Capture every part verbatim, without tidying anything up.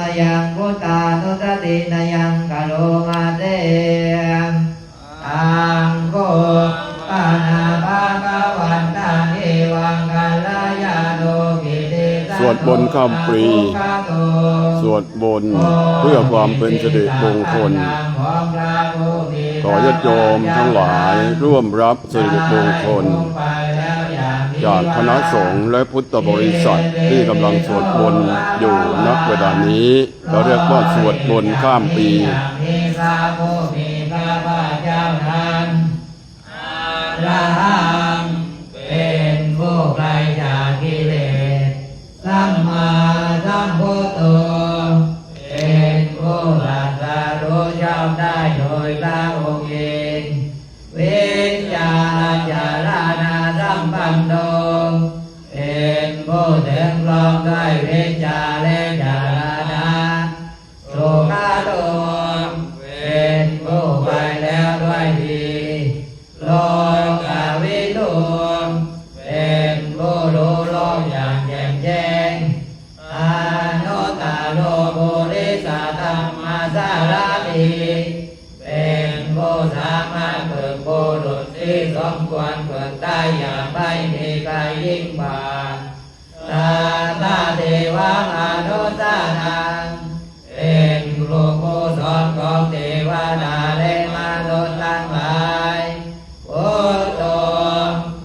Mayaṃ buddhānussatinayaṃ karoma se. Taṃ kho pana bhagavantaṃ evaṃ kalyāṇo kiri สวดบนข้ามปี สวดบนเพื่อความเป็นสิริมงคล ขอญาติโยมทั้งหลายร่วมรับสิริมงคล จากคณะสงฆ์และพุทธบริษัทที่กำลังสวดบนอยู่ณเวลานี้ เราเรียกว่าสวดบนข้ามปี อรหัง เป็นผู้ไกลจากกิเลส สัมมาสัมพุทโธ เป็นผู้ตรัสรู้ชอบได้โดยพระองค์เอง วิชชาจารณะสัมปันโน เป็นผู้ถึงพร้อมด้วยวิชชาและจารณะ สุขโต เป็นผู้ไปแล้วด้วยดี โลกวิทู เป็นผู้รู้โลกอย่างแจ่มแจ้ง อนุตตโรปุริสธรรมสารถิ เป็นผู้สามารถฝึกบุรุษที่สมควรฝึกได้อย่างไม่มีใครยิ่งกว่า สัทธาเทวมนุสสานัง เป็นครูผู้สอนของเทวดาและมนุษย์ทั้งหลาย พุทโธ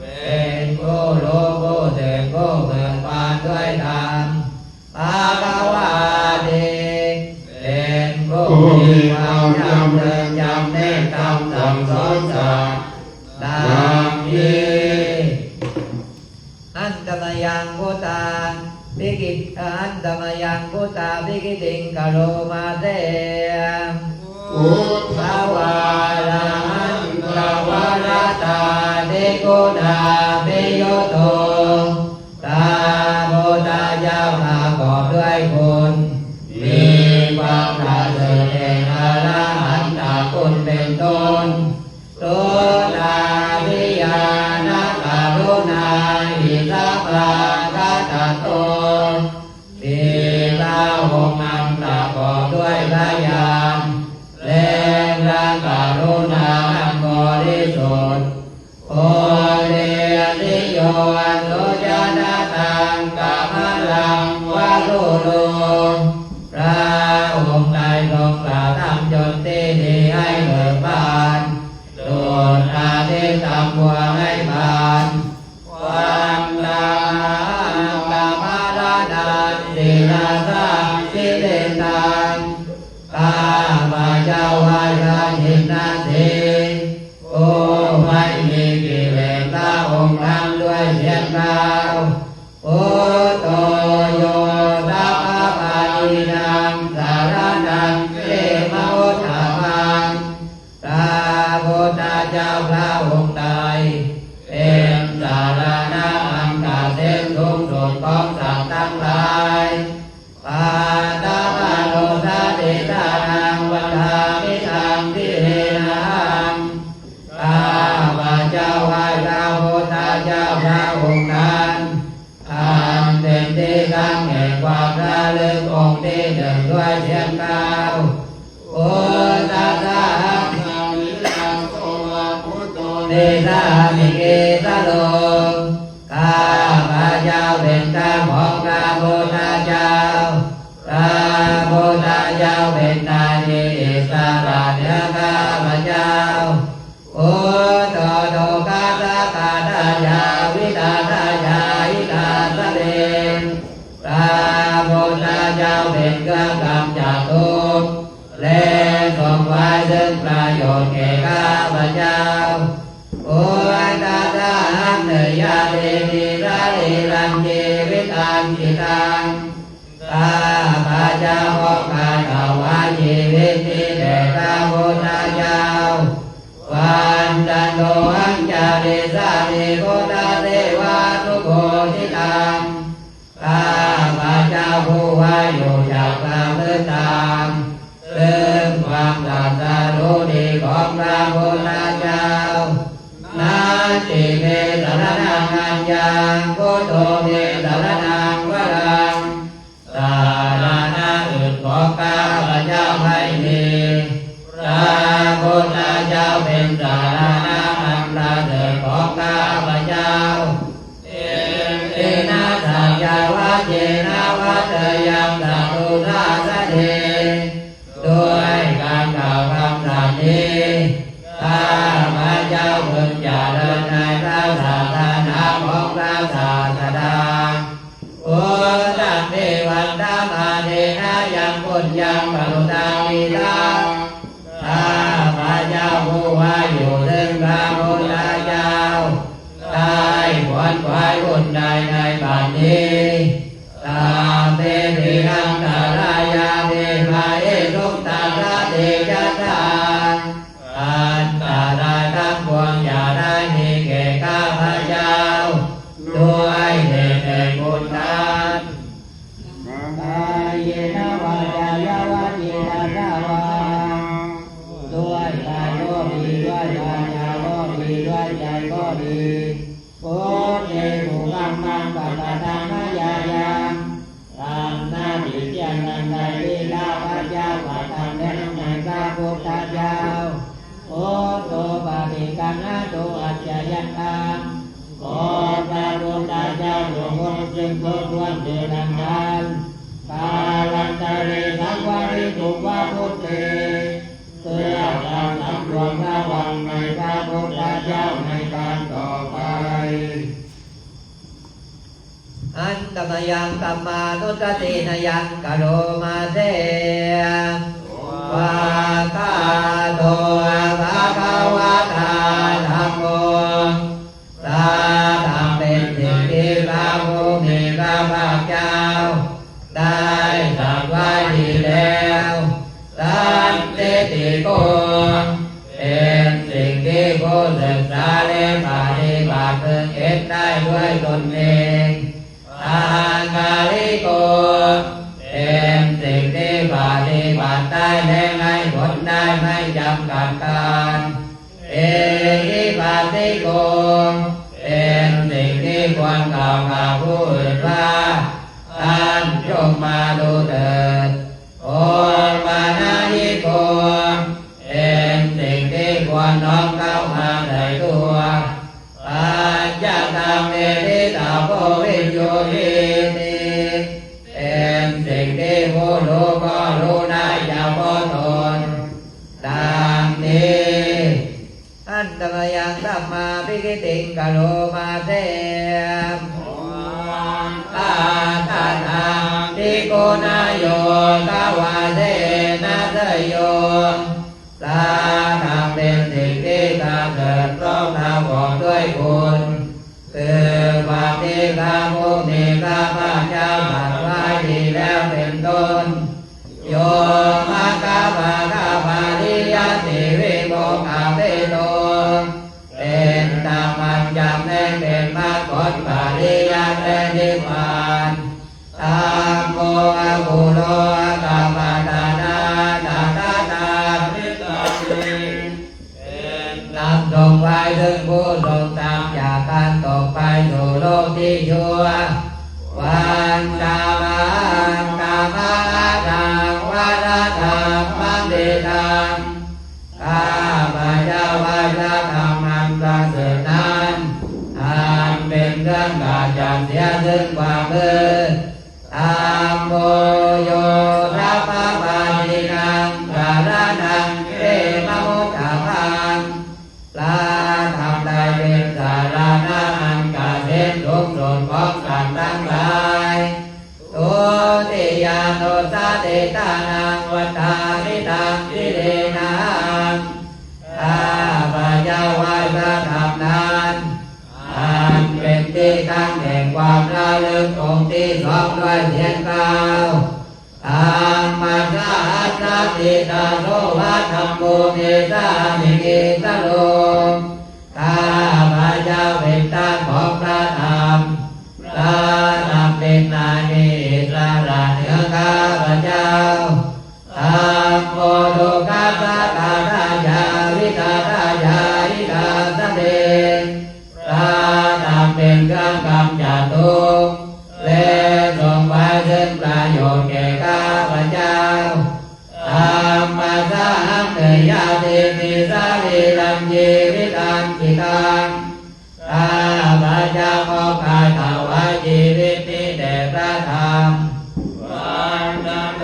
เป็นผู้รู้ผู้ตื่นผู้เบิกบานด้วยธรรม ภะคะวาติ เป็นผู้มีความจำเริญจำแนกธรรมสั่งสอนสัตว์ ดังนี้ Handa mayaṃ buddhābhigit- handa mayaṃ buddhābhigītiṃ karoma se. Buddhavārahantavaratādiguṇābhiyutto พระพุทธเจ้าประกอบด้วยคุณ มีความประเสริฐแห่งอรหันตคุณเป็นต้น Duttādiyānakaruṇāhi sabbāgatatto มีพระองค์อันประกอบด้วยพระญาณ และพระกรุณาอันบริสุทธิ์ Pūrenniyo sujanataṃ kamalaṃ varuṇo พระองค์ได้ทรงกล่าวธรรมยนต์ที่ดีให้เบิกบาน ดุจอาทิตย์ทำบัวให้บาน Vandāmahaṃ tamaraṇaṃ sirasā jivendaṃ ข้าพเจ้าไหว้พระชินสีห์ ผู้ไม่มีกิเลสพระองค์นั้นด้วยเสียงกล่าว Buddho yo sabbapāṇīnaṃ saraṇaṃ khemauttamaṃ พระพุทธเจ้าพระองค์ใด เป็นสรณะอันเกษมสูงสุดของสัตว์ทั้งหลาย Paṭhamāno satiṭṭhānaṃ vandāmi taṃ sirenahaṃ ข้าพเจ้าไหว้พระพุทธเจ้าพระองค์นั้น อันเป็นที่ตั้งแห่งความระลึกองค์ที่หนึ่งด้วยเสียงกล่าว Buddhassāhasmi dāso va buddho me sāmikissaro ข้าพเจ้าเป็นเจ้าของพระพุทธเจ้า พระพุทธเจ้าเป็นนายมีอิสระเหนือข้าพเจ้า Buddho dukkhasakkatāya vitātāya hitāssave พระพุทธเจ้าเป็นเครื่องกำจัดทุกข์ และทรงไว้ซึ่งประโยชน์แก่ข้าพเจ้า Buddhassāhaṃ niyyādemi sarīrañjīvitañcidaṃ ข้าพเจ้าขอกายถวายชีวิตนี้แด่พระพุทธเจ้า Vandantohaṃ carissāmi buddhasevanumodaṃ ข้าพเจ้าผู้ว่าอยู่อย่างประพฤติตามซึ่งความตรัสรู้ดีของพระพุทธเจ้า Natthi me saraṇaṃ aññaṃ buddho me saraṇaṃ varaṃ สรณะอื่น ของข้าพเจ้าไม่มี พระพุทธเจ้าเป็นสรณะอันประเสริฐของข้าพเจ้า Etena saccavajjena vaḍḍheyyaṃ satthu sāsane ด้วยการกล่าวคำสัตย์นี้ ข้าพเจ้าพึงเจริญในพระศาสนาของพระศาสดา Uddhaṃ vandamānena yaṃ puññaṃ pasutaṃ idha ข้าพเจ้าผู้ว่าอยู่ซึ่งพระพุทธเจ้า ได้ขวนขวายบุญใดในบัดนี้ Sabbepi antarāyāpi pāṭiṃsaṃ tassa tejasā อันตรายทั้งปวงอย่าได้มีแก่ข้าพเจ้า ด้วยเหตุแห่งบุญนั้น Kāyena vācāya va cetasā vā ด้วยกายก็ดี ด้วยวาจาก็ดี ด้วยใจก็ดี Buddhe kukammaṃ pakataṃ mayā yaṃ กรรมหน้าที่เพียรอันใดที่ข้าพเจ้ากระทำแล้วในพระพุทธเจ้า Buddho paṭiggaṇhatu accayantaṃ ขอพระพุทธเจ้าจงงดซึ่งโทษร่วมเถิดอันนั้น Kālantare saṃvarituṃ va buddhe เพื่อความสำรวมระวังในพระพุทธเจ้าในการต่อไป Handa mayaṃ dhammānussatinayaṃ karoma se. Svākkhāto bhagavatā dhammo พระธรรมเป็นสิ่งที่พระผู้มีพระภาคเจ้า ได้ตรัสไว้ดีแล้ว Sandiṭṭhiko เป็นสิ่งที่ผู้ศึกษาและปฏิบัติพึงเห็นได้ด้วยตนเอง Akāliko เป็นสิ่งที่ปฏิบัติได้และให้ผลได้ไม่จำกัดกาล Ehipassiko เป็นสิ่งที่ควรกล่าวกับผู้อื่นว่า ท่านจงมาดูเถิด Opanayiko เป็นสิ่งที่ควรน้อมเข้ามาใส่ตัว Paccattaṃ veditabbo viññūhīti เป็นสิ่งที่ผู้รู้ก็รู้ได้เฉพาะตน ดังนี้ Handa mayaṃ dhammābhigītiṃ karoma se. Svākkhātatā bhikkhuniyogavasena seyyo พระธรรมเป็นสิ่งที่ประเสริฐเพราะประกอบด้วยคุณ คือความที่พระผู้มีพระภาคเจ้าตรัสไว้ดีแล้วเป็นต้น Yo maggapākapariyatti vimokkhabhedo เป็นธรรมอันจำแนกเป็นมรรคผลปริยัติและนิพพาน Dhammo akulō aggappattanā tathāgatā เป็นธรรมทรงไว้ซึ่งผู้ทรงธรรมจากการตกไปสู่โลกที่ชั่ว Vandāmahaṃ dhammaṃ aṭṭhaṃ varadhammam petāṃ ข้าพเจ้าไหว้พระธรรมอันประเสริฐนั้น อันเป็นเครื่องขจัดเสียซึ่งความมืด Dhammo yo sabbapāṇīnaṃ saraṇaṃ khemamuttamaṃ พระธรรมใดเป็นสรณะอันเกษมสูงสุดของสัตว์ทั้งหลาย Dutiyānussatiṭṭhānaṃ vandāmi taṃ sirenahaṃ ข้าพเจ้าไหว้พระธรรมนั้น อันเป็นที่ตั้งแห่งความระลึกองค์ที่สองด้วยเสียงกล่าว Dhammasāhasati daso va dhammo me sāmikissaro ข้าพเจ้าเป็นทาสของพระธรรม พระธรรมเป็นนายมีอิสระเหนือข้าพเจ้า Dhammo dukkhassa ghātā ca vidhātā ca hitassa me พระธรรมเป็นเครื่องกำจัดทุกข์ และทรงไว้ซึ่งประโยชน์แก่ข้าพเจ้า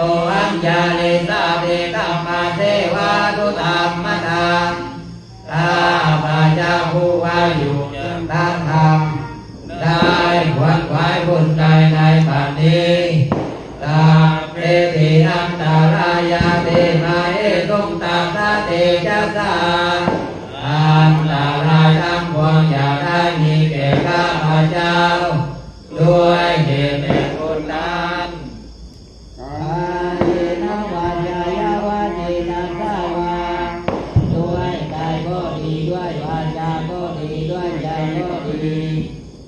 โต อัญญาลิสาเปตัมมาเสวาตุตัมมะตัง ข้าพเจ้าผู้ว่าอยู่เยือกตามธรรม ได้ขวนขวายบุญใดในบัดนี้ สัพเพติอันตรายาเทมาเอตุงตัสสะเตจะสา อันตรายทั้งปวงอย่าได้มีแก่ข้าพเจ้า ด้วยเหตุแห่งบุญนั้น กาเยนะวาจายะวะเจตสาวา ด้วยกายก็ดี ด้วยวาจาก็ดี ด้วยใจก็ดี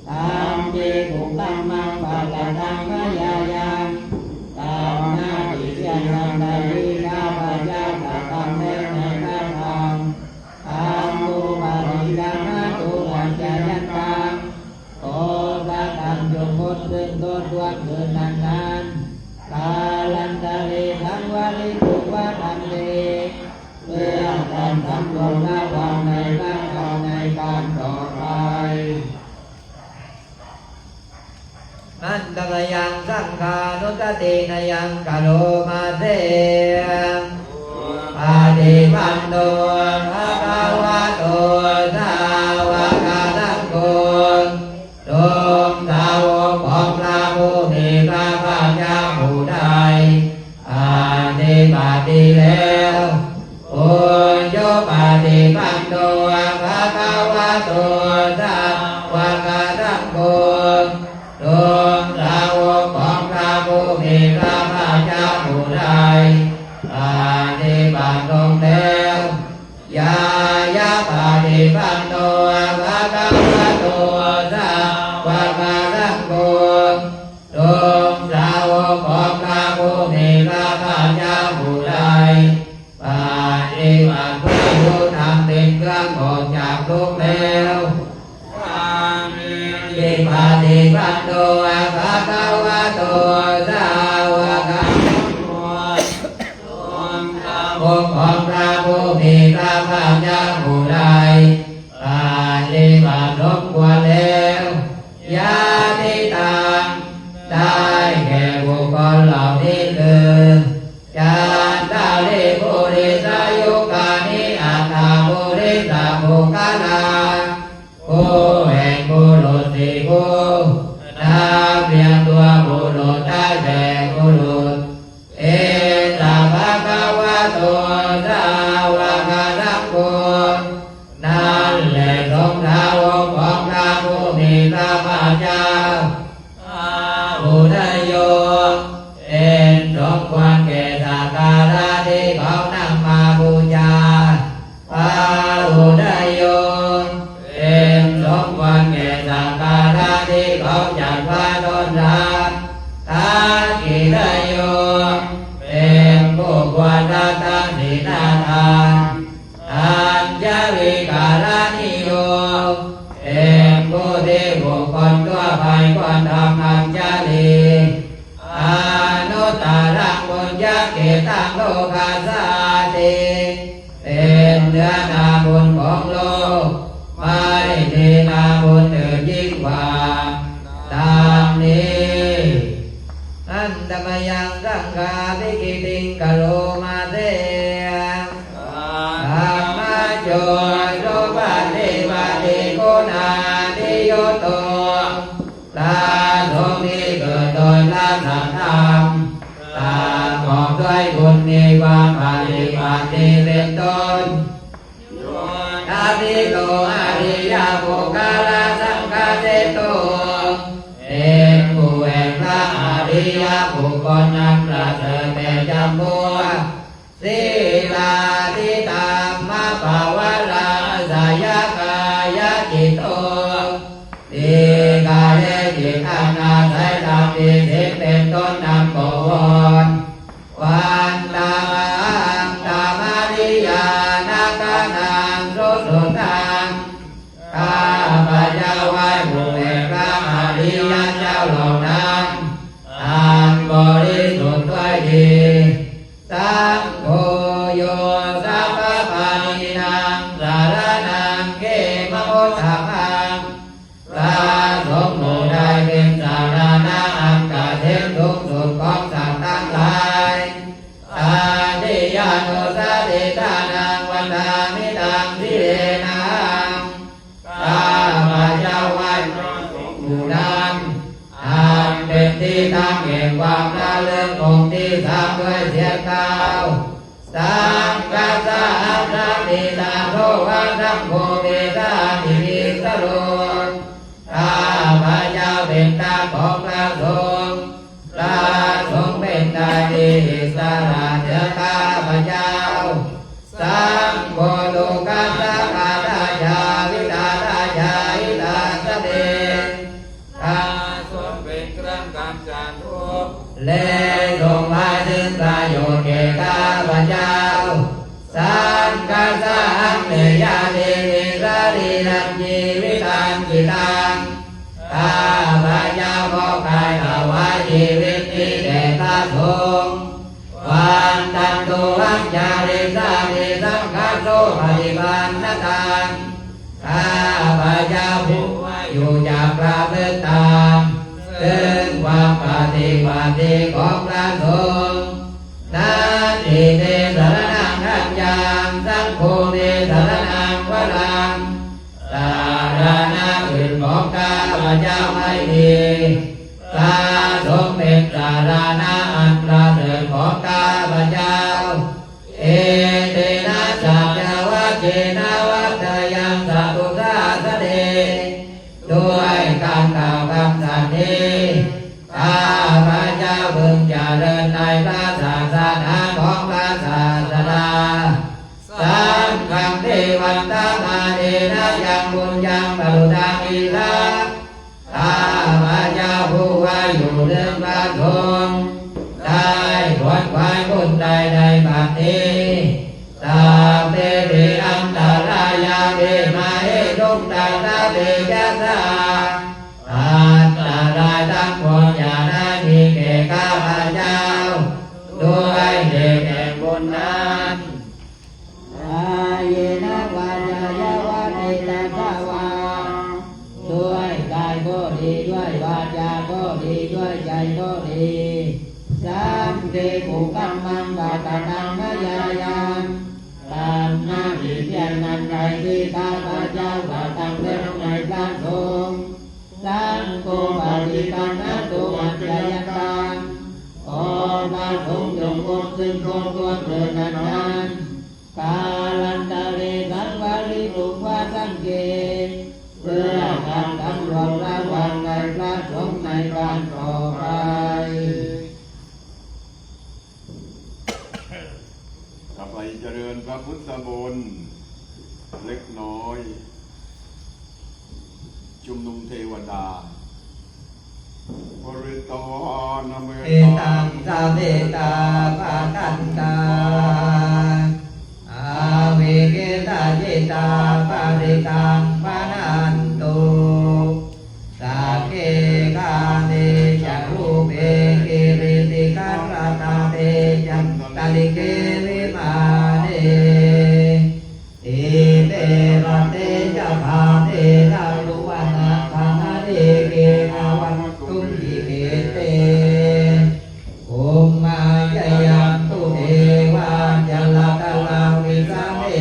ทำเต กุกรรมัง ปะกะตัง มะยายัง กรรมหน้าที่เพียงอันใดที่ข้าพเจ้ากระทำแล้วในพระธรรม ธัมโม ปะริกรหะตุ อัจจายันตัง ขอพระธรรมจงพ้นซึ่งโทษล่วงเกินนั้นๆ กาลันตะเร สังวะริตุง วะทันเต เพื่อการสำรวมระวังในพระธรรมในการต่อไป Handa mayaṃ saṅghānussatinayaṃ karoma se. Supaṭipanno bhagavato sāvakasaṅgho, สงฆ์สาวกของพระผู้มีพระภาคเจ้าผู้ใดปฏิบัติดีแล้ว Ujupaṭipanno bhagavato sāvakasaṅgho, สงฆ์สาวกของพระผู้มีพระภาคเจ้าผู้ใดปฏิบัติตรงแล้ว Ñāyapaṭipanno bhagavato sāvakasaṅgho, สงฆ์สาวกของพระผู้มีพระภาคเจ้าผู้ใดปฏิบัติเพื่อรู้ธรรมเป็นเครื่องออกจากทุกข์แล้ว Sāmīcipaṭipanno bhagavato sāvakasaṅgho, สงฆ์สาวกของพระผู้มีพระภาคเจ้าผู้ใดปฏิบัติสมควรแล้ว Yadidaṃ ได้แก่บุคคลเหล่านี้คือ Cattāri purisayugāni aṭṭha purisapuggalā, คู่แห่งบุรุษสี่คู่ นับเรียงตัวบุรุษได้แก่บุรุษ Esa bhagavato sāvakasaṅgho, นั่นแลสงฆ์สาวกของพระผู้มีพระภาคเจ้า Āhuneyyo เป็นสมควรแก่สักการะที่เขานำมาบูชา Āhuneyyo เป็นสมควรแก่สักการะที่เขาจัดไว้ต้อนรับ Dakkhiṇeyyo เป็นผู้ควรรับทักษิณาทาน Añjalikaraṇīyo เป็นผู้ที่บุคคลทั่วไปควรทำอัญชลี Anuttaraṃ puññakkhettaṃ lokassāti เป็นเนื้อนาบุญของโลก ไม่มีนาบุญอื่นยิ่งกว่า ดังนี้ Handa mayaṃ saṅghābhigītiṃ karoma se. Sammajjo supaṭipattiguṇādiyutto พระสงฆ์นี้เกิดโดยพระสัตธรรม ประกอบด้วยบุญมีความปฏิบัติดีเป็นต้น Yo tathito ariyapuggalasaṅghaseṭṭho เป็นผู้แห่งพระอริยบุคคลอันประเสริฐแต่จำพวก Sīlādidhammapavalāsayakāyacitto มีกายและจิตอันอาศัยธรรมมีศีลเป็นต้นนำก่อน Vandāmahaṃ tamariyāna gaṇaṃ susuddhaṃ ข้าพเจ้าไหว้หมู่แห่งพระอริยเจ้าเหล่านั้น อันบริสุทธิ์ด้วยดี Saṅgho yo sabbapāṇīnaṃ saraṇaṃ khemam uttamaṃ พระสงฆ์หมู่ใดเป็นสรณะอันเกษมสูงสุด เสียงเท้า Saṅghassa ācāmi dāso va saṅgho me sāmikissaro. ข้าพเจ้าเป็นทาสของพระสงฆ์ พระสงฆ์เป็นทาสที่อิสระเหนือข้าพเจ้า Saṅgho dukkhassa ghātāya vitthātāya hitassa me. พระสงฆ์เป็นเครื่องกำจัดทุกข์ และทรงหมายถึงประโยชน์แก่ข้าพเจ้า Saṅghassa ahaṃ neyya devī sarīrañjīvitañcidaṃ. ข้าพเจ้าขอกายถวายชีวิตนี้แด่พระสงฆ์ Vandantu haṃ carissāmi saṅghassopaṭipannataṃ. ข้าพเจ้าผู้ว่าอยู่อย่างประพฤติตาม ซึ่งความปฏิบัติของพระสงฆ์ Natthi me saraṇaṃ aññaṃ, saṅgho me saraṇaṃ varaṃ. สรณะอื่นของข้าพเจ้าไม่มี พระสงฆ์เป็นสรณะอันประเสริฐของข้าพเจ้า Etena saccavajjena vaḍḍheyyaṃ satthu sāsane. ด้วยการกล่าวคำสัตย์นี้ ข้าพเจ้าพึงเจริญในพระศาสนาของพระศาสดา Saṅghaṃ te vandamānena yaṃ puññaṃ pasutaṃ idha. ข้าพเจ้าผู้ว่าอยู่เรื่องพระสงฆ์ ได้ขวนขวายบุญใดในบัดนี้ Sabbepi antarāyā me māhesuṃ tassa tejasā. อันตรายทั้งปวงอย่าได้มีแก่ข้าพเจ้า ด้วยเดชแห่งบุญนั้น Kāyena vācāya va cetasā vā. ด้วยกายก็ดี ด้วยวาจาก็ดี ด้วยใจก็ดี Saṅghe kukammaṃ pakataṃ mayā yaṃ. ตามหน้าที่เพียรนั้นใดที่ข้าพเจ้ากระทำแล้วในพระสงฆ์ Saṅgho paṭiggaṇhatu accayantaṃ. ขอพระสงฆ์จงครบซึ่งโทษทั่วเถิดนั้นๆ Kālantare saṃvarituṃ va saṅghe. เพื่อการสำรวมระวังในพระสงฆ์ในการต่อไป ต่อไปเจริญพระพุทธมนต์เล็กน้อย ชุมนุมเทวดา Puritvāna mettaṃ samettā bhadantā avikkhittacittā parittaṃ bhaṇantu. Sagge kāme ca rūpe girisikharataṭe cantalikkhe vimāne, dīpe raṭṭhe ca gāme taruvanagahane gehavatthumhi khette, bhummā cāyantu devā jalathalavisame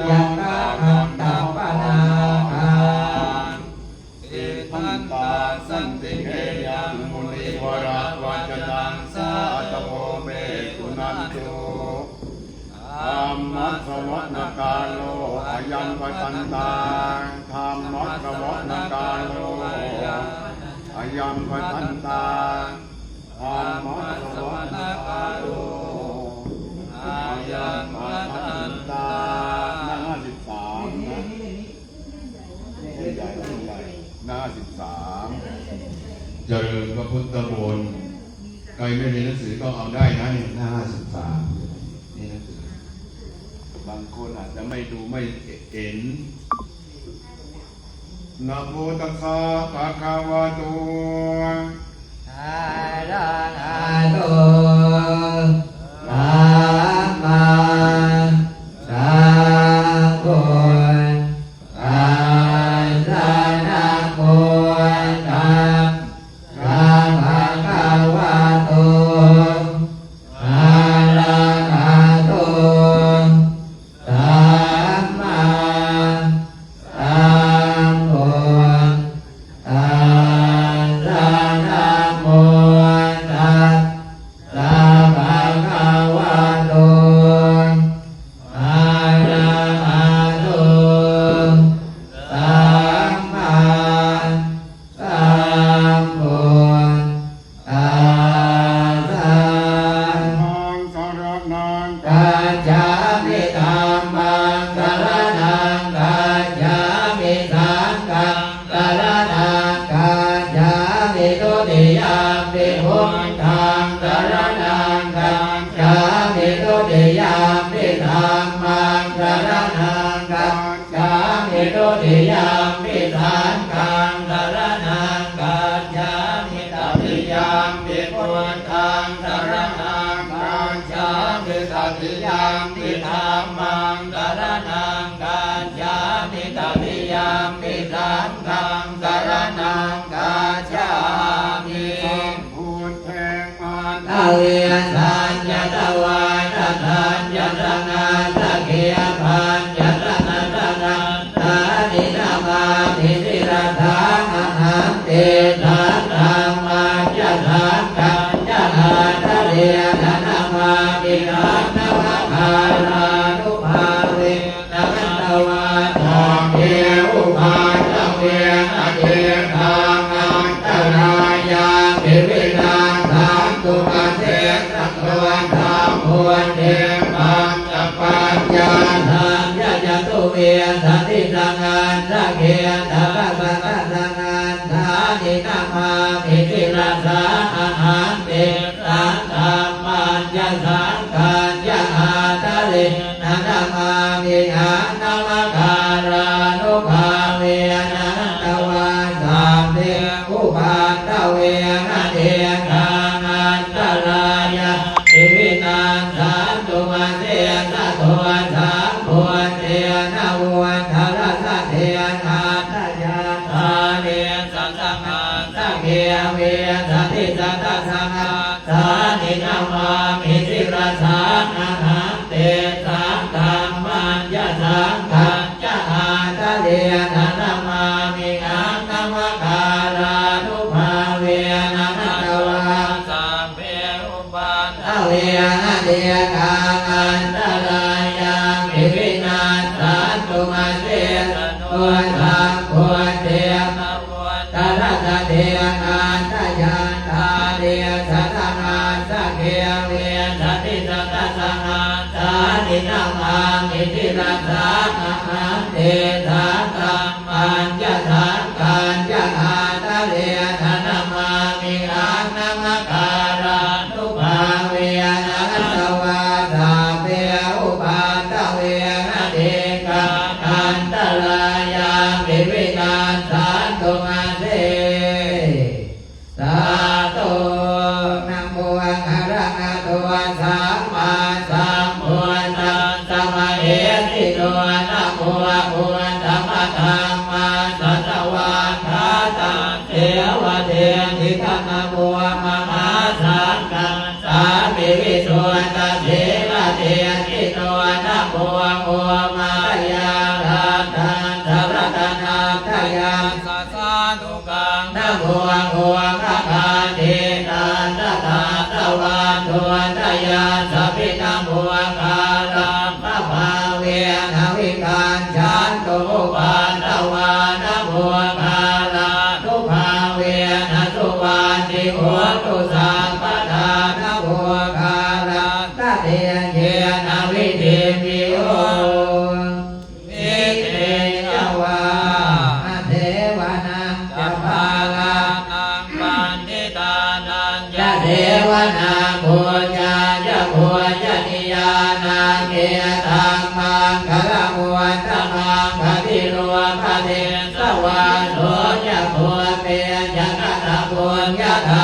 yakkhagandhabbanāgā, tiṭṭhantā santike yaṃ munivaravacanaṃ sādhavo me suṇantu. Dhammassavanakālo ayam bhadantā. Dhammassavanakālo ayam bhadantā. Dhammassavanakālo ayam bhadantā. หน้าห้าสิบสามนะ หน้าห้าสิบสาม เจริญพระพุทธมนต์ ใครไม่มีหนังสือก็เอาได้นะ นี่หน้าห้าสิบสาม นี่หนังสือ บางคนอาจจะไม่ดูไม่เห็น Namo tassa bhagavato arahato sammāsambuddhassa. Namo tassa bhagavato arahato sammāsambuddhassa. Namo tassa gacchāmi. Dhammaṃ saraṇaṃ gacchāmi. Saṅghaṃ saraṇaṃ gacchāmi. Dutiyampi buddhaṃ saraṇaṃ gacchāmi. Dutiyampi dhammaṃ saraṇaṃ gacchāmi. Dutiyampi saṅghaṃ saraṇaṃ gacchāmi. Tatiyampi buddhaṃ saraṇaṃ gacchāmi. Tatiyampi dhammaṃ saraṇaṃ gacchāmi. Tatiyampi saṅghaṃ saraṇaṃ gacchāmi. Sambuddhe mandaviyaññatavādasaññatanaṃ sakhī pañcasatadhammāni namāmi sirasā ahaṃ. Tesaṃ dhammañca saṅghañca ādarena namāmihaṃ. Namakārānubhāvena hantvā sabbe upaddave. Anekārā antarāyāpi vinassantu asesato. Sambuddhe pañcapaññāsañca catuvīsatisahassake satasatasahassāni namāmi sirasā ahaṃ. Tesaṃ dhammañca saṅghañca ādarena namāmihaṃ. Namakārānubhāvena hantvā sabbe upaddave. Anekārā antarāyāpi vinassantu asesato. Sambuddhe navuttarasate aṭṭhacattālīsasahassake vīsatisatasahassāni namāmi sirasā ahaṃ. Tesaṃ dhammañca saṅghañca ādarena namāmihaṃ. Namakārānubhāvena hantvā sabbe upaddave. Anekārā antarāyāpi vinassantu asesato. Sambuddhe navuttarasate aṭṭhacattālīsasahassake vīsatisatasahassāni namāmi sirasā ahaṃ. Tesaṃ dhammañca saṅghañca ādarena namāmihaṃ. Namakārānubhāvena hantvā sabbe upaddave. Anekārā antarāyāpi vinassantu ase sato. Namo arahato sammāsambuddhassa mahesino. Namo uttamadhammassa svākkhātasseva tenidha. Namo mahāsaṅghassāpi visuddhasīladiṭṭhino. Namo omātyāraddhassa ratanattayassa sādhukaṃ. Namo omakātītassa tassa vatthuttayassapi. Namokārappabhāvena vigacchantu upaddavā. Namokārānubhāvena suvatthi hotu sabbadā. Namokārassa tejena vidhimhi homi tejavā. Asevanā ca bālānaṃ paṇḍitānañca sevanā, pūjā ca pūjanīyānaṃ etammaṅgalamuttamaṃ. Paṭirūpadesavāso ca pubbe ca katapuññatā,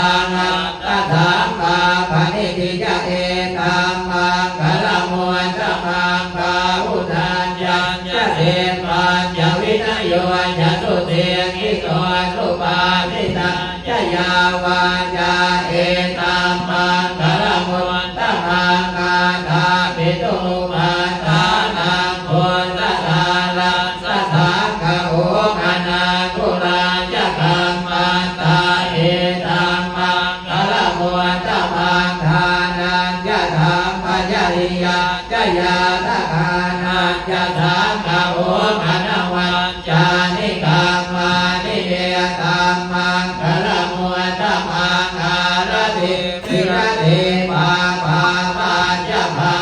attasammāpaṇidhi ca etammaṅgalamuttamaṃ. Bāhusaccañca sippañca vinayo ca susikkhito, subhāsitā ca yā vācā etammaṅgalamuttamaṃ. Mātāpituupaṭṭhānaṃ puttadārassa saṅgaho, anākulā ca kammantā etammaṅgalamuttamaṃ. Dānañca dhammacariyā ca ñātakānañca saṅgaho, anavajjāni kammāni etammaṅgalamuttamaṃ. Āratī viratī pāpā majjapā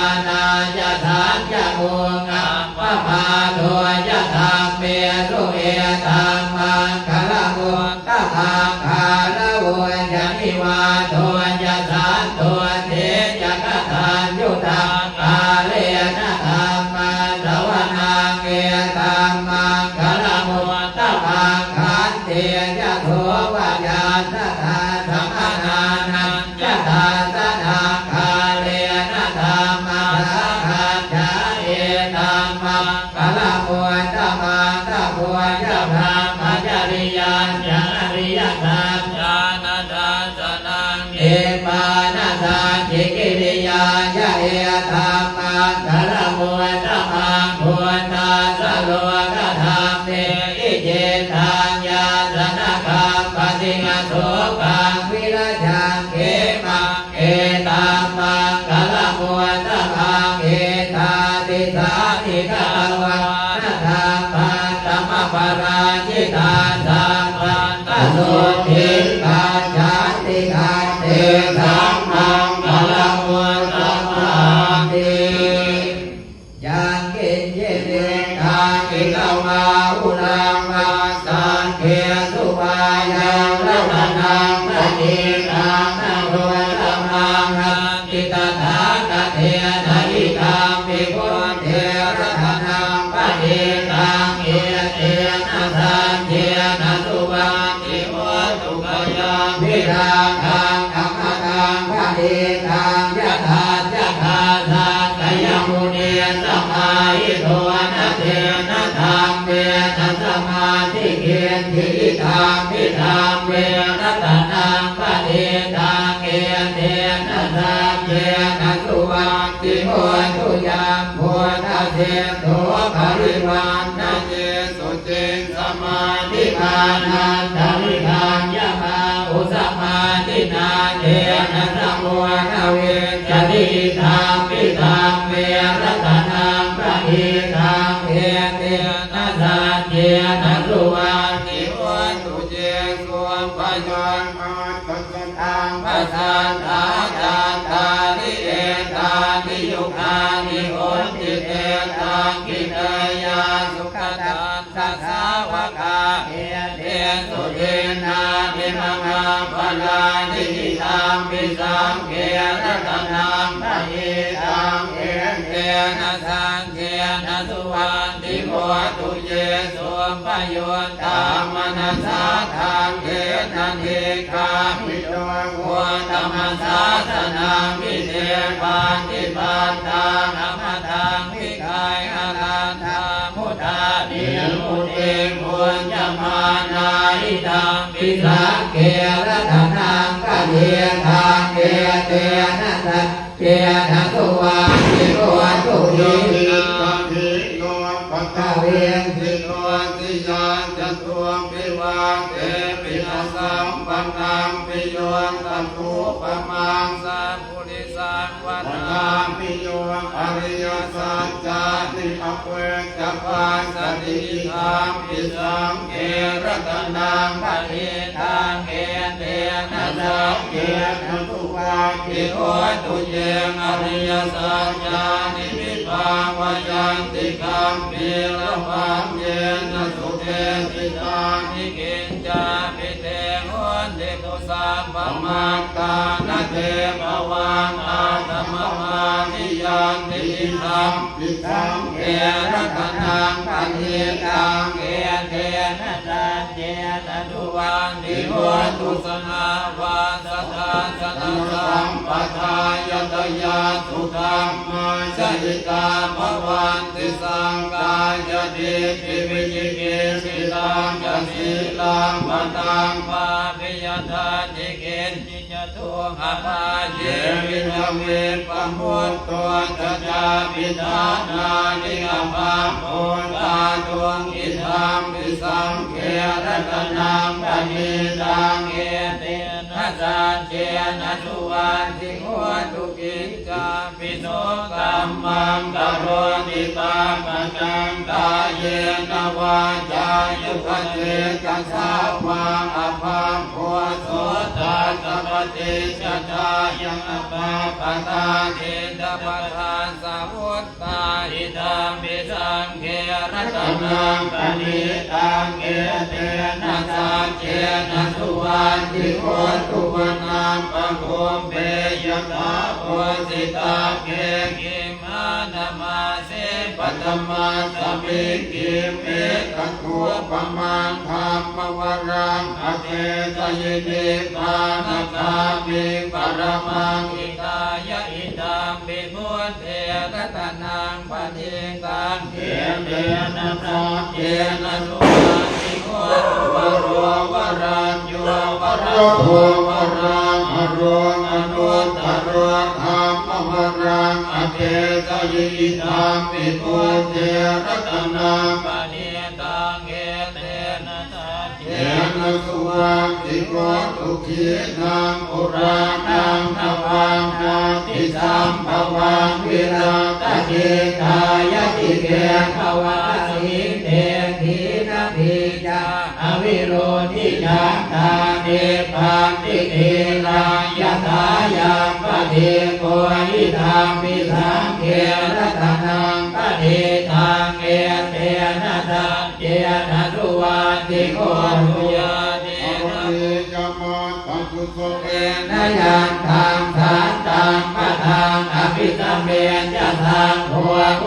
Taṃ maṅgalamuttamaṃ, phuṭṭhassa lokadhammehi, cittaṃ yassa na kampati, asokaṃ virajaṃ khemaṃ, etam maṅgalamuttamaṃ. Etādisāni katvāna, sabbatthamaparājitā, sabbattha sotthiṃ gacchanti, taṃ tesaṃ maṅgalamuttamanti. Yaṅkiñci vittaṃ idha vā huraṃ vā, saggesu vā yaṃ ratanaṃ paṇītaṃ, na roccamaṃ atthi tathāgatena, idampi buddhe ratanaṃ paṇītaṃ, etena saccena suvatthi hotu. Khayaṃ virāgaṃ amataṃ paṇītaṃ, yadajjhagā sakyamunī samāhito, na tena dhammena samatthi kiñci, idampi dhamme ratanaṃ paṇītaṃ, etena saccena suvatthi hotu. Yambuddhaseṭṭho parivaṇṇayī suciṃ, samādhimānantarikaññamāhu, samādhinā tena samo na vijjati, idampi dhamme ratanaṃ paṇītaṃ, etena saccena suvatthi hotu. Yesupaññaṃ aṭṭha sataṃ pasatthā, cattāri etāni yugāni honti, te dakkhiṇeyyā sugatassa sāvakā, etesu dinnāni mahapphalāni, idampi saṅghe ratanaṃ paṇītaṃ, etena saccena suvatthi hotu. Yesupaññā manasā daḷhena, nikkāmino gotamasāsanamhi, te pattipattā amataṃ vigayha, laddhā mudhā nibbutiṃ bhuñjamānā, idampi saṅghe ratanaṃ paṇītaṃ, etena saccena suvatthi hotu. Yo nikkahino paṭhaviṃ sito siyā, catubbhi vātebhi asampaṇṇaṃ, piyo tadupamaṃ sappurisaṃ vadāmi, yo ariyasaccāni avecca passati, idampi saṅghe ratanaṃ paṇītaṃ, etena saccena suvatthi hotu. Ye ariyasaccāni vibhāvayanti, gambhīrapaññena sudesitāni, kiñcāpi te honti dusabbamatā, na te bhavaṃ aṭṭhamamādiyanti, idampi saṅghe ratanaṃ paṇītaṃ, etena saccena suvatthi hotu. Sahāvassa dassanasampadāya, tayassu dhammā jahitā bhavanti, sakkāyadiṭṭhi vicikicchitā ca, sīlabbataṃ pāpiyathatthikiñci, catubbhāge viṭṭha vippamutto ca, cābhiṭhānāni abhabbo ṭhātuṃ, idampi saṅghe ratanaṃ paṇītaṃ, etena saccena suvatthi hotu. Kiñcāpi no kammaṃ karoti pāpakaṃ, kāyena vācāyuda cetasā vā, abhabbo so tassa paṭicchadāya, abhabbatā diṭṭhapadassa vuttā, idampi saṅghe ratanaṃ paṇītaṃ, etena saccena suvatthi hotu. Manappaguphe yathā phussitagge, gimmhānamāse paṭhamasmiṃ gimhe, tathūpamaṃ dhammavaraṃ adesayi, nibbānagāmiṃ paramaṃ hitāya, idampi buddhe ratanaṃ paṇītaṃ, etena saccena suvatthi hotu. Varo varaññū varado varāharo, anuttaro dhammavaraṃ Desayi idampi buddhe ratanaṃ paṇītaṃ etena saccena suvatthi hotu khīṇaṃ purāṇaṃ navaṃ natthi sambhavaṃ virattacittāyatike bhavasmiṃ te khīṇabījā avirūḷhichandā nibbanti dhīrā yathāyampadīpo idampi saṅghe ratanaṃ paṇītaṃ etena saccena suvatthi hotu. Āhuneyya mattha kusalena yantaṃ santaṃ padaṃ abhisamecca sakko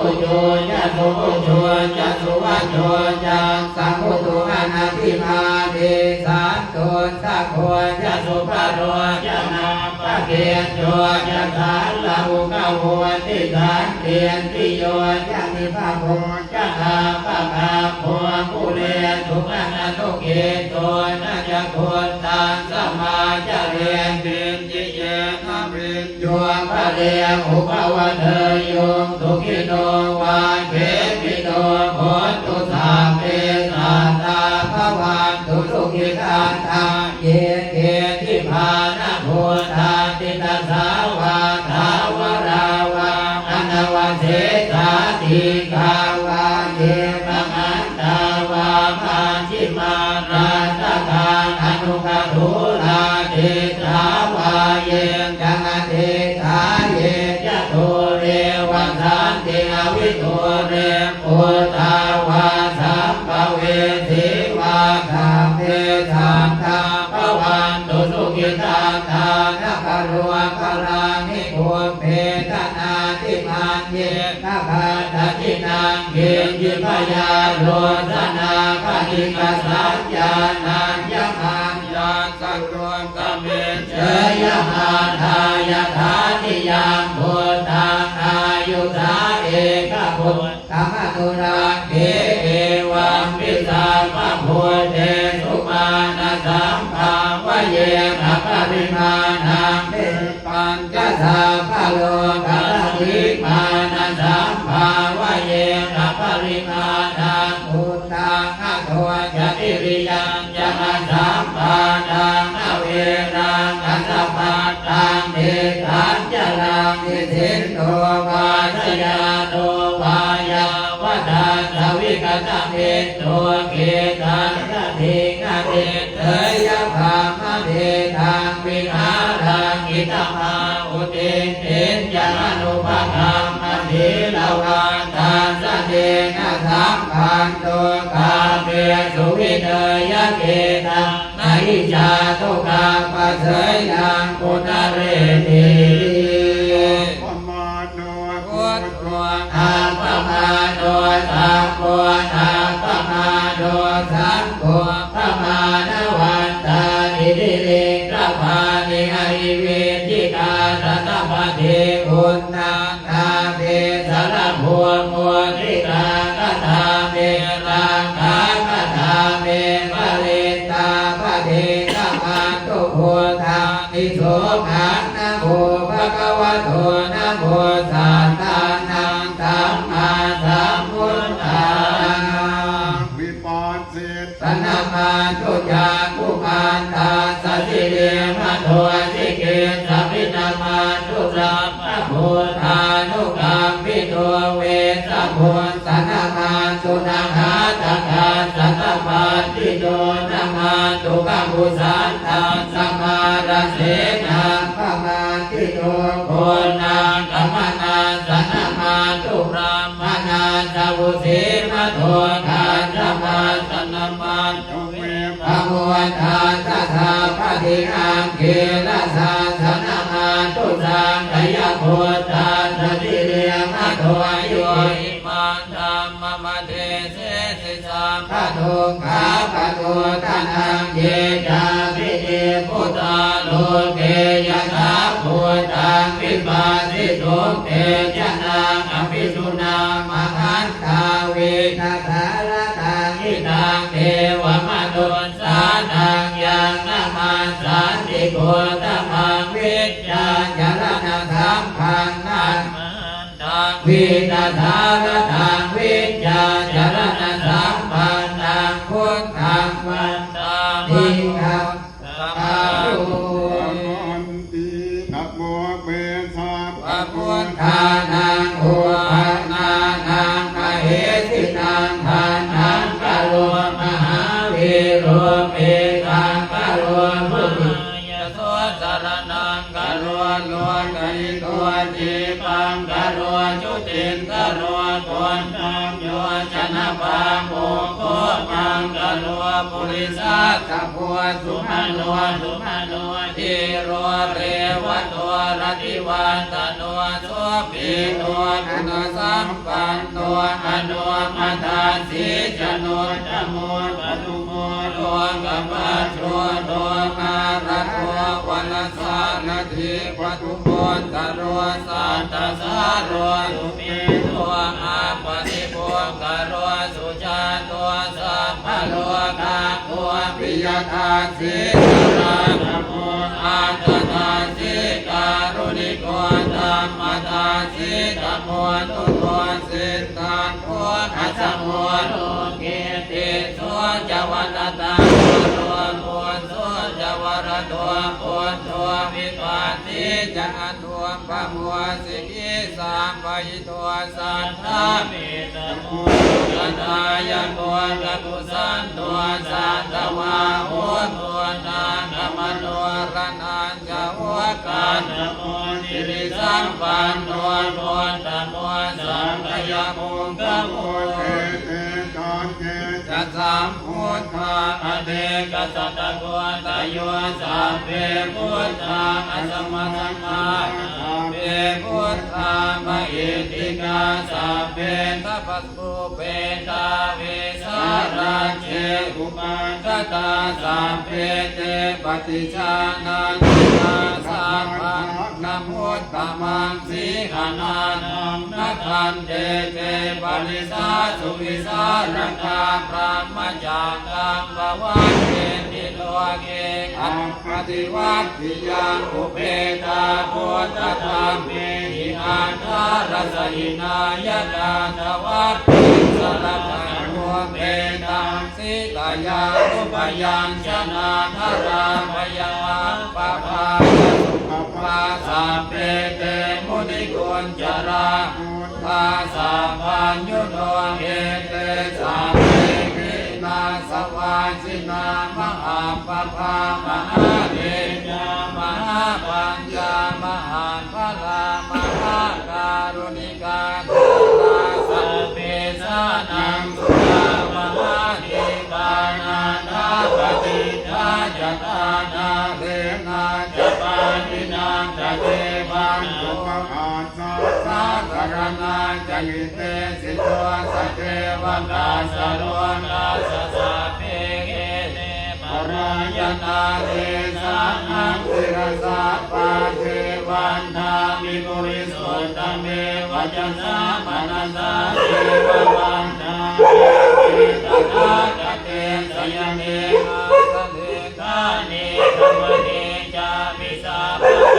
ujū ca suhujū ca suvaco cassa mudu anatimānī santussako ca subharo ca nāpakicco ca sallahukavutti santindriyo ca nipako ca appagabbho kulesu ananugiddho na ca khuddaṃ samācare kiñci yena viññū pare upavadeyyuṃ. Sukhino vā khemino hontu sabbe sattā bhavantu sukhitattā. Ye keci pāṇabhūtatthi tasā vā thāvarā vā anavasesā dīghā vā ye mahantā vā majjhimā rassakā aṇukathūlā diṭṭhā vā ye ca adiṭṭhā ye ca dūre vasanti avidūre bhūtā vā sambhavesī vā sabbe sattā bhavantu sukhitattā. Na paro paraṃ hi pubbe anātimaññe na katthaci naṃ kiñci byārosanā paṭighasaññā nāññamaññassa dukkhamiccheyya. Mātā yathā niyaṃ puttaṃ āyusā ekaputtamanurakkhe evampi sabbabhūtesu mānasambhāvaye sapparimāṇaṃ. Mettañca sabbalokasmiṃ mānasambhāvaye sapparimāṇaṃ uddhaṃ adho ca tiriyañca asambādhaṃ averaṃ asapattaṃ. Tiṭṭhañcaraṃ nisinno vā sayāno vā yāvatassa vigatamiddho khiḍḍāsatiṃ adhiṭṭheyya brahmametaṃ vihāraṃ idhamāhu. Diṭṭhiñca anupagamma sīlavā dassanena sampanno kāmesu vineyya gedhaṃ na hi jātu gabbhaseyyaṃ punaretīti. Appamāṇo buddho appamāṇo dhammo appamāṇo saṅgho pamāṇavantāni tiriṃ tapāni ahi vicchikā satapadī uṇṇā nābhī sarabū mūsikā katā me rakkhā katā me parittā paṭikkamantu bhūtāni. Sohaṃ namo bhagavato namo sattannaṃ sammāsambuddhānaṃ. Vipassi ssa namatthu cakkhumantassa sirīmato sikhissapi namatthu sabbabhūtānukambhito vessabhussa namatthu nhātakassa tapassito namatthu kakusandhassa mārasenaṃ pamaddito konāgamanassa namatthu brāhmaṇassa vusīmato kassapassa namatthu pamodassa sabbadhi aṅgīrasassa namatthu sakyabhūtassa sirīmato yo imaṃ dhammamadesesi sabbadukkhāpanūdanaṃ. Ye cāpi nibbutā loke yathābhūtaṃ vipassisuṃ te janā apisuṇā mahan tā vītasāradā hitaṃ devamanussānaṃ yaṃ namassanti Gotamaṃ vijjācaraṇasampannaṃ vītasārasaṃ vijjācaraṇasampannaṃ buddhaṃ vandāma. Namo me sabbabuddhānaṃ uppannānaṃ mahesinaṃ taṇhaṅkaro mahāvīro medhaṅkaro bhūmi. Yasasaraṇaṃ karo lokahito dīpaṅkaro jutindharo koṇḍañño janapāmokkho maṅgalo purisattamo sumano sumano dhīro revato rativaḍḍhano sobhito guṇasampanno anomadassī janottamo padumo lokapajjoto mārado varasārathī padumottaro satasāro sumeto appaṭipuggalo sujāto sabbalokaggo piyadassī sarātamo atthadassī kāruṇiko dhammadassī tamottamo siddhattho asamo loke tejo ca vaṇṇatā guru pujjo ca varado buddho vipatti ca anuppamo sikhī sabbahito satthā mettasuttakattayako kakusandho satthavāho koṇāgamano raṇañjaho gandhabbo sirisampanno gottamo sakyapuṅgavo. Ete caññe ca sambuddhā anekasatakoṭayo sabbe buddhā asamasakā sabbe buddhā mahiddhikā sabbe tapas puppetāvisārajje upāgatā sabbe te paṭijānanti mātā sabbaṃ namuttamaṃ sīhanāthaṃ nakkhattete parisāsu vīsārakā brahmacakkaṃ pavattenti loke appaṭivattiyaṃ upekkhitābuddhadhammehi aṭṭhārasahīnā yathātthavatthiṃ saraṇaṃ upetaṃ sītayā upayāñjanā dharābhayamappamāya sukhā sabbe te munikuñjarā buddhā sabbaññuno ete sabbe vīnāsavā jinā mahāpāpā mahātejā mahāpaññā mahābhalā mahākāruṇikā dārā sabbesānaṃ sukhā mahādīpā nāthapaṭiṭṭhā ca tāṇā lēnā ca pāṇinā ca devaṃ sumahā sāsaraṇā ca hitesino sacevakā sarokāsa sabbe ete parāyanā tesaṃ aṃ sirasā pāde vandāmi murisuttame vacasā manasā ceva vandāmi tathāgate sayane āsane ṭhāne gamane cāpi sabbadā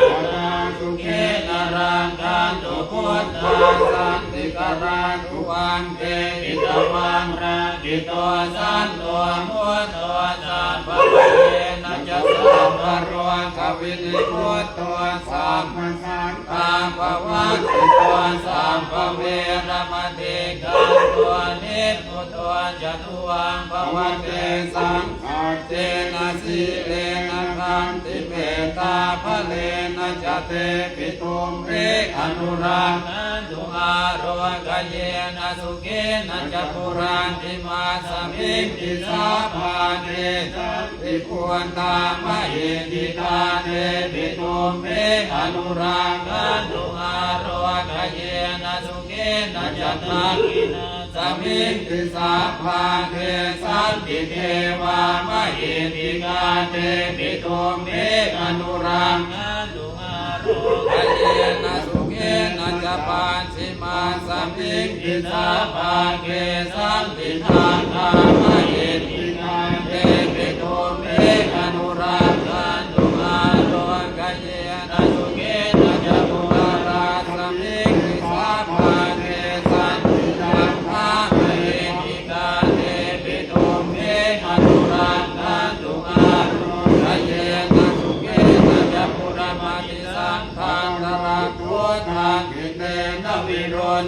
sadā sukhena rakkhantu buddhā santikarā tuvaṃ tehi tvaṃ rakkhito santo mutto sabbabhayena ca sabbarogavinimutto sabbasantāpavajjito sabbaveramatikkanto nibbuto ca tuvaṃ bhava tesaṃ saccena sīlena khantimettābalena ca tepi tumhe anurakkhantu ārogyena sukhena ca buddhadhāmasmiṃ disā bhāge santi buddhā mahiddhikā tepi tumhe anurakkhantu ārogyena sukhena ca dakkhiṇā smiṃ disā bhāge santi devā mahiddhikā tepi tumhe anurakkhantu ārogyena sukhena ca pacchimāsmiṃ disā bhāge santi nāgā mahiddhikā tepi tumhe anurakkhantu ārogyena sukhena ca utarāsmiṃ disā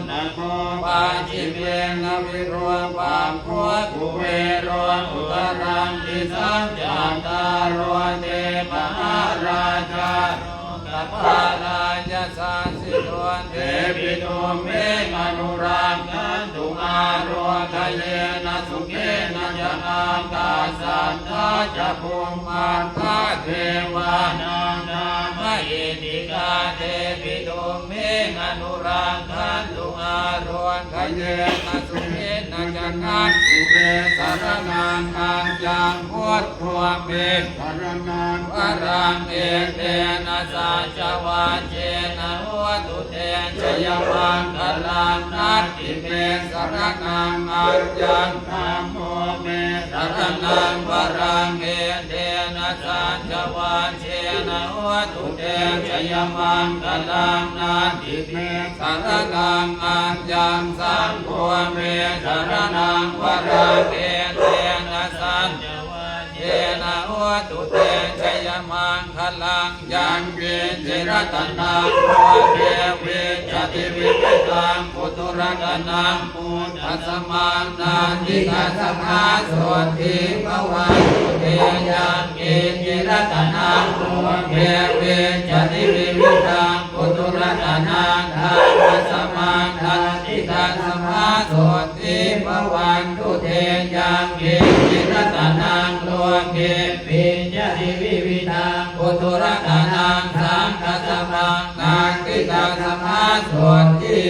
Nāgo pacchimaṃ virūpakkho kuvero uttaraṃ disaṃ. Cattāro te mahārājā lokapālā yasassi so. Tepi tumhe anurakkhantu ārogyena sukhena ca. Ākāsaṭṭhā ca bhummaṭṭhā devā nāgā mahiddhikā. Tepi tumhe anurakkhantu ārogyena sukhena ca. Natthi me saraṇaṃ aññaṃ, buddho me saraṇaṃ varaṃ. Etena saccavajjena hotu te jayamaṅgalaṃ. Natthi me saraṇaṃ aññaṃ, dhammo me saraṇaṃ varaṃ. Etena saccavajjena hotu te jayamaṅgalaṃ. Natthi me saraṇaṃ aññaṃ, saṅgho me saraṇaṃ varaṃ. Etena saccavajjena hotu te jayamaṅgalaṃ. Yaṅkiñci ratanaṃ loke vijjati vividhaṃ puthu, ratanaṃ buddhasamaṃ natthi, tasmā sotthī bhavantu te. Yaṅkiñci ratanaṃ loke vijjati vividhaṃ puthu, ratanaṃ dhammasamaṃ natthi, tasmā sotthī bhavantu te. Yaṅkiñci ratanaṃ loke vijjati vividhaṃ puthu, ratanaṃ saṅghasamaṃ natthi, tasmā sotthī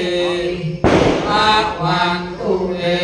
bhavantu te.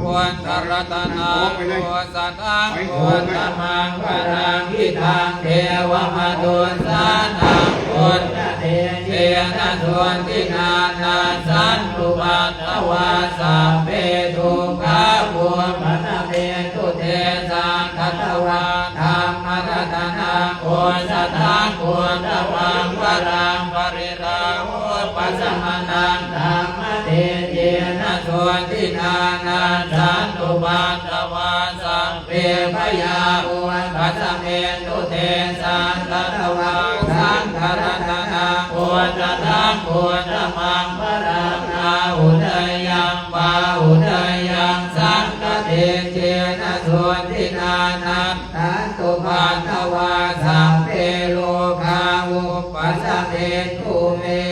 Buddharatanaṃ osathaṃ uttamaṃ varaṃ, hitaṃ devamanussānaṃ buddhatejena sotthinā, nassantupaddavā sabbe dukkhā vūpasamentu te. Sakkatvā dhammaratanaṃ osathaṃ uttamaṃ varaṃ, pariḷāhūpasamanaṃ dhammatejena sotthinā, nassantupaddavā sabbe bhayā vūpasamentu te. Sakkatvā saṅgharatanaṃ osathaṃ uttamaṃ varaṃ, āhuneyyaṃ pāhuneyyaṃ saṅghatejena sotthinā, nassantupaddavā sabbe rogā vūpasamentu te.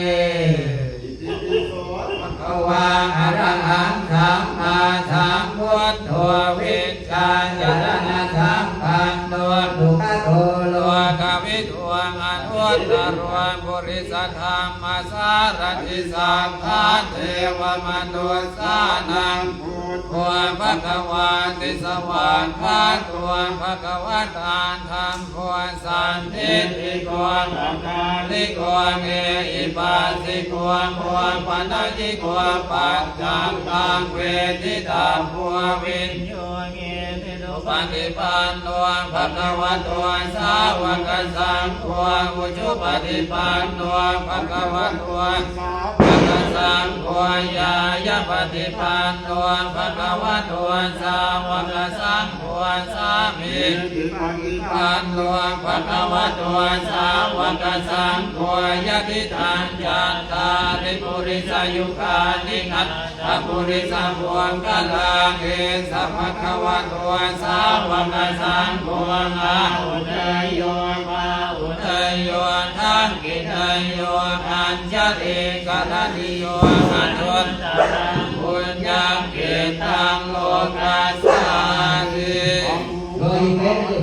Itipi so bhagavā arahaṃ sammāsambuddho vijjācaraṇasampanno sugato lokavidū anuttaro purisadammasārathi satthā devamanussānaṃ buddho bhagavāti. Svākkhāto bhagavatā dhammo sandiṭṭhiko akāliko ehipassiko opanayiko paccattaṃ veditabbo viññūhīti. Supaṭipanno bhagavato sāvakasaṅgho, ujupaṭipanno bhagavato sāvakasaṅgho, ñāyapaṭipanno bhagavato sāvakasaṅgho, sāmīcipaṭipanno bhagavato sāvakasaṅgho, yadidaṃ cattāri purisayugāni aṭṭha purisapuggalā, esa bhagavato sāvakasaṅgho, āhuneyyo pāhuneyyo dakkhiṇeyyo añjalikaraṇīyo anuttaraṃ puññakkhettaṃ lokassāti.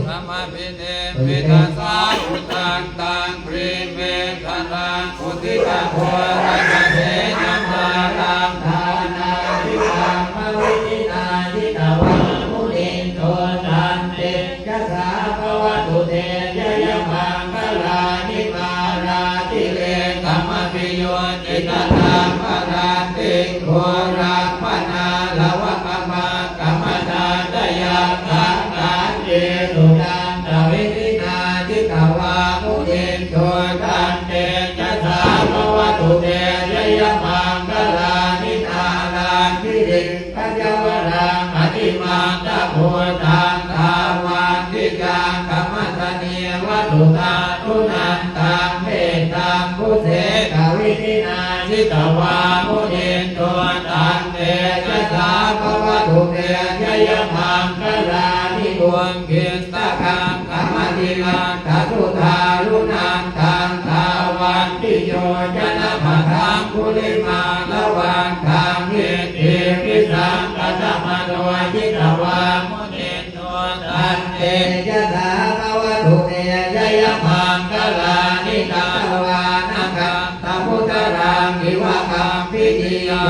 Samabhinimmitasāvudhantaṃ grīmekhalaṃ uditaghorasasenamāraṃ, dānādidhammavidhinā jitavā munindo, tantejasā bhavatu te jayamaṅgalāni. Mārātirekamabhiyujjhitasabbarattiṃ ghorampanāḷavakama kkhamathaddhayakkhaṃ, khantīsudantavidhinā jitavā munindo, tantejasā bhavatu te jayamaṅgalāni. Nāḷāgiriṃ gajavaraṃ atimattabhūtaṃ, dāvaggicakkamasanīva sudāruṇantaṃ, mettambusekavidhinā jitavā munindo tantejasā bhavatu te jayamaṅgalāni. Ukkhittakhaggamatihatthasudāruṇantaṃ dhāvantiyojanapathaṅgulimālavantaṃ iddhībhisaṅkhatamano jitavā munindo tantejasā bhavatu te jayamaṅgalāni. Katvāna kaṭṭhamudaraṃ iva gabbhinīyā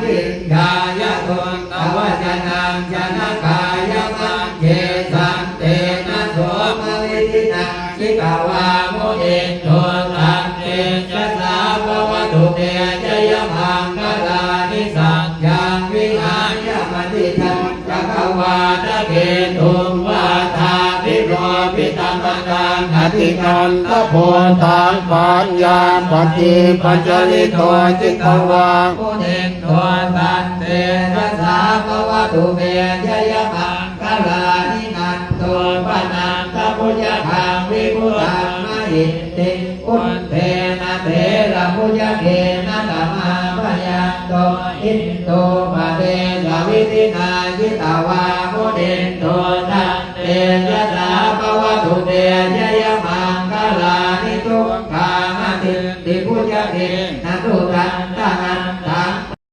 ciñcāya duṭṭhavacanaṃ janakāyamajjhe santena somavidhinā jitavā munindo tantejasā bhavatu te jayamaṅgalāni. Saccaṃ vihāya matisaccakavādaketuṃ vādābhiropitamanaṃ atiandhabhūtaṃ paññāpadīpajalito jitavā munindo tantejasā bhavatu te jayamaṅgalāni. Nandopanandabhujagaṃ vibudhaṃ mahiddhiṃ puttena therabhujagena damāpayanto iddhūpadesavidhinā jitavā munindo tantejasā bhavatu te jayamaṅgalāni. Duggāhadiṭṭhibhujagena sudaṭṭha